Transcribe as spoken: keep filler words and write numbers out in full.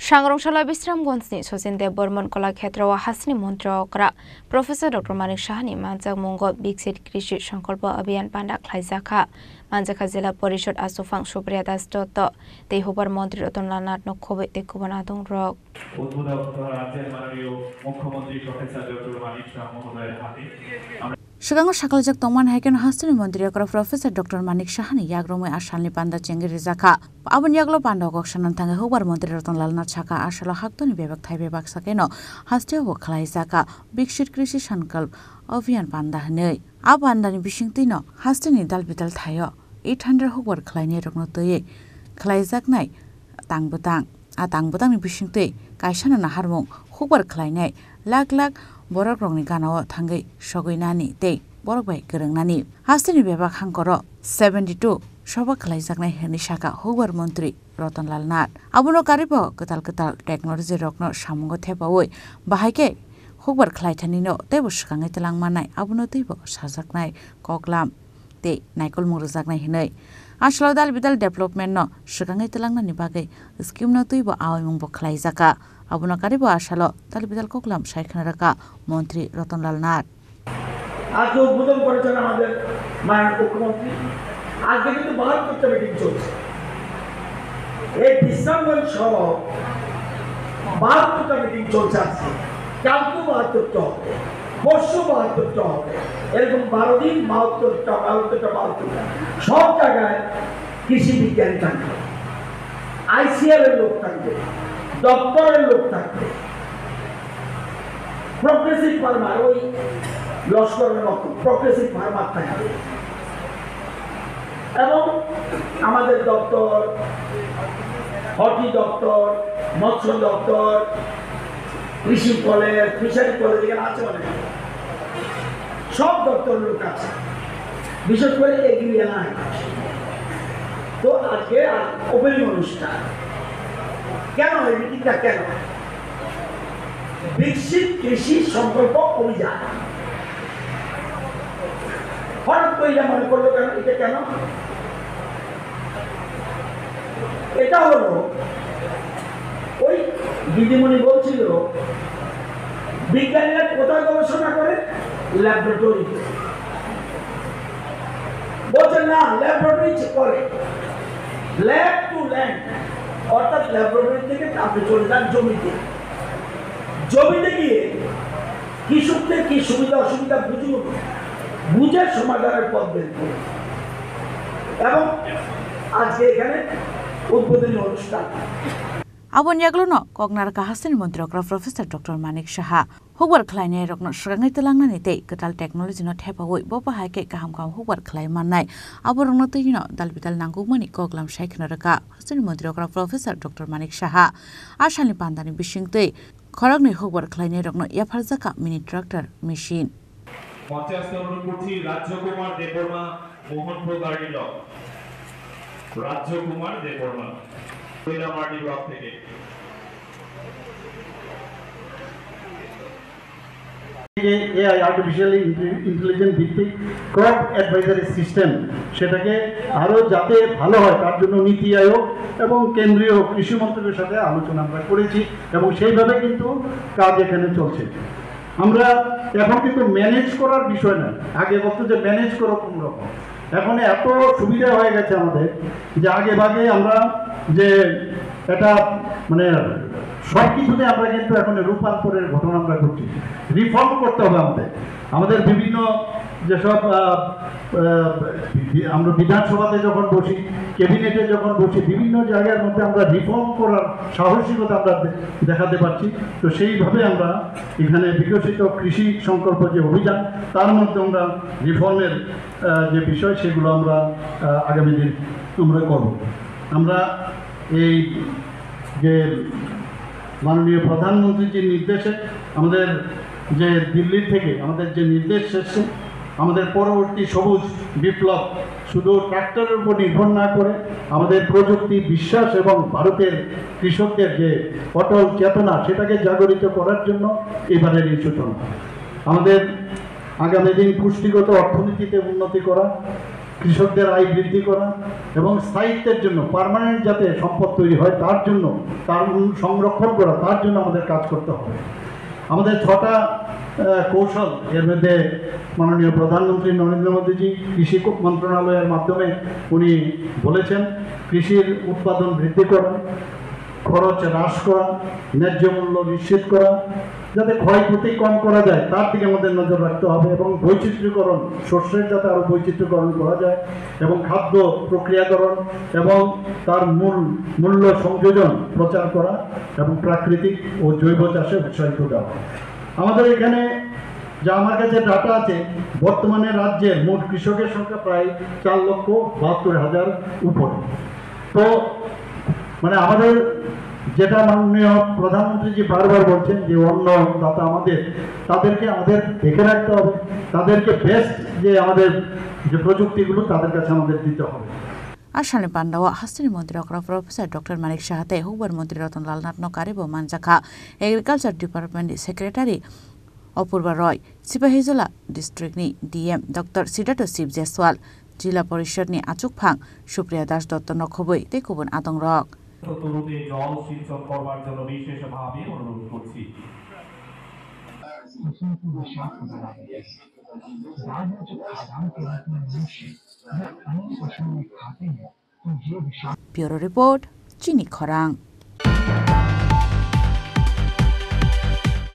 Sangrong salo Bisramganjni Sachin Dev Barman Kala Khetra o hasteni montri okra Professor Doctor Manik Sahani manjakmungo Viksit Krishi Sankalpa Abhiyan panda khlaijakha. Manjakha Jila Porishod Asufang Supriya Das Dotto tei Hubar Montri Ratan Lal Nath no khobwi tei kubun adongrok. উদ্বোধক তথা রাজ্যের মাননীয় মুখ্যমন্ত্রী professor doctor Manik সাহা মহোদয়ের হাতে আমরা Swkango sakhaljak tongmani hai kheno hasteni montri okra Professor Doctor Manik Sahani yagrumwi a salni panda chengwi rijakha. Aboni yagulo panda kok sanani thangwi Hubar Montri Ratan Lal Nath sakha, a salo haktoni bebak thai bebak sakheno hasteo bo khlaijakha Viksit Krishi Sankalp Abhiyan panda hinwi. A pandani bisingtwino hasteni dal bidal thaio eight hundred hukbar khlainairokno twiwi khlaijaknai tang bwtang. A tang bwtangni bisingtwi kaisano naharmung hukbar khlainai lakh lakh borokrokni ganao thangwi sogwi nani tei borok bai kwrwng nani. Hasteni bebak hangkoro seventy two soba khlaijaknai hwnwi sakha hukbar montri Ratan Lal Nath. Abono karwibo kwtal kwtal technology rokno samungo thepaui bahai khe hukbar khlaithanino teibo swkangwi twlang mannai, abono teibo sajaknai koklam tei naikolmung rwjaknai hinwi. A salo dal bidal development no swkangwi twlangnani bagwi scheme no twibo aoimung bo khlaijakha. Abono karwibo a salo dal bidal koklam sai khna rwkha montri Ratan Lal Nath. আজকে উদ্বোধন করেছেন আমাদের মাননীয় মুখ্যমন্ত্রী। আজকে কিন্তু বাহাত্তরটা মিটিং চলছে, এই বিশ্রামগঞ্জ সহ বাহাত্তরটা মিটিং চলছে আজকে। কালকে বাহাত্তরটা হবে, পরশু বাহাত্তরটা হবে, এরকম বারো দিন বাহাত্তরটা, বাহাত্তরটা, বাহাত্তরটা। সব জায়গায় কৃষি বিজ্ঞানী থাকবে, আইসিআর এর লোক থাকবে, দপ্তরের লোক থাকবে, প্রোগ্রেসিভ ফার্মার, ওই লস্করের মতো প্রোগ্রেসিভ ফার্মার থাকবে। এবং আমাদের দপ্তর, হর্টি দপ্তর, মৎস্য দপ্তর, কৃষি কলেজ, ফিশারি কলেজ, এখানে আছে অনেক, সব দপ্তরের লোক আছে, বিশেষ করে এগ্রি এলাইন। তো আজকে ওপেনিং অনুষ্ঠান। কেন এই মিটিংটা, কেন? বিকশিত কৃষি সংকল্প অভিযান। হঠাৎ করে এটা মনে করলো কেন? এটা কেন? এটা হলো, ওই দিদিমণি বলছিল, বিজ্ঞানীরা কোথায় গবেষণা করে? ল্যাবরেটরিতে। বলছে, না, ল্যাবরেটরি করে, ল্যাব টু ল্যান্ড, অর্থাৎ ল্যাবরেটরি থেকে আপনি চলে যান জমিতে। জমিতে গিয়ে কৃষকদের কি সুবিধা অসুবিধা বুঝুন, বুঝে সমাধানের পথ বের করুন। এবং আজকে এখানে উদ্বোধনী অনুষ্ঠান। Aboni yagulono kok narwkha hasteni montri okra Professor Doctor Manik Saha. Hukbar khlainairokno swkangwi twlangnani tei kwtal technology no thepaui bo bahai khe kaham kaham hukbar khlai mannai. Aborokno twino dal bidal nangkukmani koklam sai khna rwkha hasteni montri okra Professor Doctor Manik Saha. A salni pandani bisingtwi khoroknwi hukbar khlainairokno yapharjakha mini tractor machine. মঞ্চে আসতে অনুরোধ করছি রাজ্যকুমার দেববর্মা, Mohanpur garden block. রাজ্যকুমার দেববর্মা, কৈলামাটি ব্লক থেকে। AI, artificial intelligence ভিত্তিক crop advisory system, সেটাকে আরও যাতে ভালো হয়, তার জন্য নীতি আয়োগ এবং কেন্দ্রীয় কৃষি মন্ত্রকের সাথে আলোচনা আমরা করেছি এবং সেইভাবে কিন্তু কাজ এখানে চলছে। আমরা এখন কিন্তু ম্যানেজ করার বিষয় নয়, আগে বলতো যে ম্যানেজ করো কোনো রকম, এখন এত সুবিধা হয়ে গেছে আমাদের যে আগে ভাগে আমরা যে এটা মানে সব কিছুতে আমরা কিন্তু এখন রূপান্তরের ঘটনা আমরা ঘটছি। রিফর্ম করতে হবে আমাদের। আমাদের বিভিন্ন যেসব, আহ, আহ, বি-, আমরা বিধানসভাতে যখন বসি, ক্যাবিনেটে যখন বসি, বিভিন্ন জায়গার মধ্যে আমরা রিফর্ম করার সাহসিকতা আমরা দে-, দেখাতে পারছি। তো সেইভাবে আমরা এখানে বিকশিত কৃষি সংকল্প যে অভিযান, তার মধ্যে আমরা রিফর্মের, আহ, যে বিষয়, সেগুলো আমরা, আহ, আগামী দিন আমরা করব। আমরা এই যে মাননীয় প্রধানমন্ত্রীর যে নির্দেশে আমাদের যে দিল্লি থেকে আমাদের যে নির্দেশ এসছে, আমাদের পরবর্তী সবুজ বিপ্লব শুধু ট্রাক্টরের উপর নির্ভর না করে আমাদের প্রযুক্তি বিশ্বাস এবং ভারতের কৃষকদের যে অটল চেতনা, সেটাকে জাগরিত করার জন্য এবারের এই সূচনা। আমাদের আগামী দিন পুষ্টিগত অর্থনীতিতে উন্নতি করা, কৃষকদের আয় বৃদ্ধি করা এবং স্থায়িত্বের জন্য, পার্মানেন্ট যাতে সম্পদ তৈরি হয়, তার জন্য, তার সংরক্ষণ করা, তার জন্য আমাদের কাজ করতে হবে। আমাদের ছটা আহ, কৌশল, এর মধ্যে মাননীয় প্রধানমন্ত্রী নরেন্দ্র মোদীজি কৃষি কো- মন্ত্রণালয়ের মাধ্যমে উনি বলেছেন, কৃষির উৎপাদন বৃদ্ধি করা, খরচ হ্রাস করা, ন্যায্য মূল্য নিশ্চিত করা, যাতে ক্ষয়ক্ষতি কম করা যায়, তার দিকে আমাদের নজর রাখতে হবে এবং বৈচিত্র্যকরণ, শস্যের যাতে আরও বৈচিত্র্যকরণ করা যায় এবং খাদ্য প্রক্রিয়াকরণ এবং তার মূল মূল্য সংযোজন প্রচার করা এবং প্রাকৃতিক ও জৈব চাষে উৎসাহিত দেওয়া। আমাদের এখানে যে আমার কাছে ডাটা আছে, বর্তমানে রাজ্যের মোট কৃষকের সংখ্যা প্রায় চার লক্ষ বাহাত্তর হাজার উপরে। তো মানে আমাদের যেটা মাননীয় প্রধানমন্ত্রীজি বারবার বলছেন যে অন্নদাতা আমাদের, তাদেরকে আমাদের দেখে রাখতে হবে, তাদেরকে বেস্ট যে আমাদের যে প্রযুক্তিগুলো তাদের কাছে আমাদের দিতে হবে। Ashalni pandao hasteni montri okra Professor Doctor Manik Saha tei hukbar montri Ratan Lal Nath no karibo manjakha Agriculture Department ni Secretary Opurba Roy, Sipahijola District ni D M Doctor Siddhartha Shiv Jaiswal, Jila Porishad ni achukphang Supriya Das Dotto no khobwi tei kubun adongrok. তরুণদের জল সিঞ্চন করবার জন্য বিশেষভাবে অনুরোধ করছি। Bureau Report, Chini Khorang.